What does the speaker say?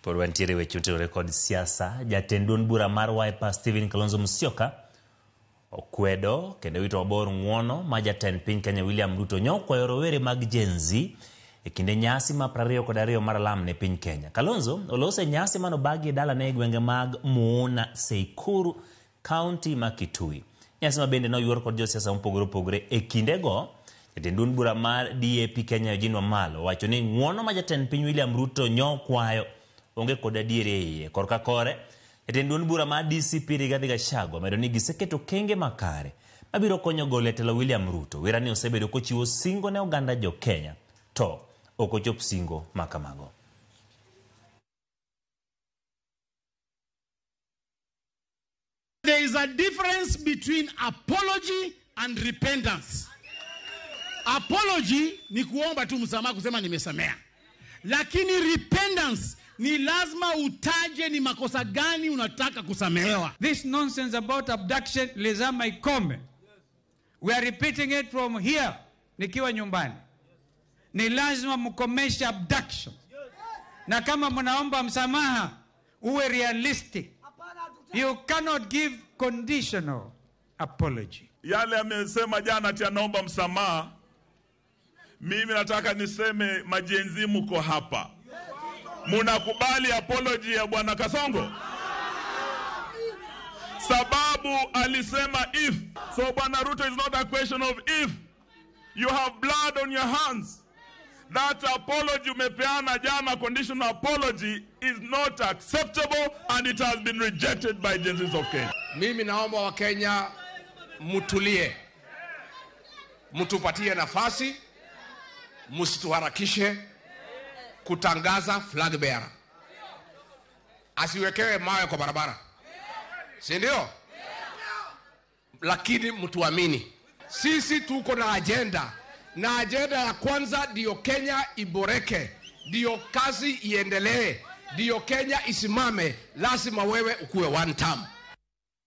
Pod wantiere weche otenore kod siasa. Jatend duond bura mar Wiper Stephen Kalonzo Musyoka okwedo kendo wito mabor ng'uono ma jatend piny Kenya William Ruto nyokwayo rowere mag Gen Z e kinde nyasi ma 22 mar alam ne piny Kenya. Kalonzo oloso e nyasi manobagi e dalane e gwenge mag Muuna Seikuru, kaunti ma Kitui. Nyasi ma bende noyuor kod josiasa mopogore opogore e kindego. Jatend duond bura mar DAP Kenya Eugene Wamalwa owacho ni ng'uono ma jatend piny William Ruto nyokwayo onge kod adieri e iye. Korka kore, jatend duond bura mar DCP Rigathi Gachagua omedo ni giseketo okenge makare mabiro konyo golo e telo William Ruto. Wira ni osebedo kochiwo singo ne oganda jo Kenya to ok ochop singo ma kamago. There is a difference between apology and repentance. Apology ni kuomba tu msamaha, kusema nimesamea, lakini repentance ni lazima utaje ni makosa gani unataka kusamehewa. This nonsense about abduction lazima ikome. We are repeating it from here, nikiwa nyumbani. Ni lazima mkomeshe abduction, na kama mnaomba msamaha uwe realistic. You cannot give conditional apology. Yale amesema jana ati anaomba msamaha, mimi nataka niseme ma-Gen Z mko hapa, munakubali apology ya bwana Kasongo? Sababu alisema if. So bwana Ruto, is not a question of if. You have blood on your hands. That apology umepeana jana, conditional apology, is not acceptable and it has been rejected by Gen Zs of Kenya. Mimi naomba Wakenya mtulie, mtupatie nafasi, msituharakishe kutangaza flag bearer. Asiwekewe mawe kwa barabara, si ndio? Lakini mtuamini, sisi tuko na agenda, na agenda ya kwanza ndiyo Kenya iboreke, ndiyo kazi iendelee, ndiyo Kenya isimame. Lazima wewe ukuwe one term.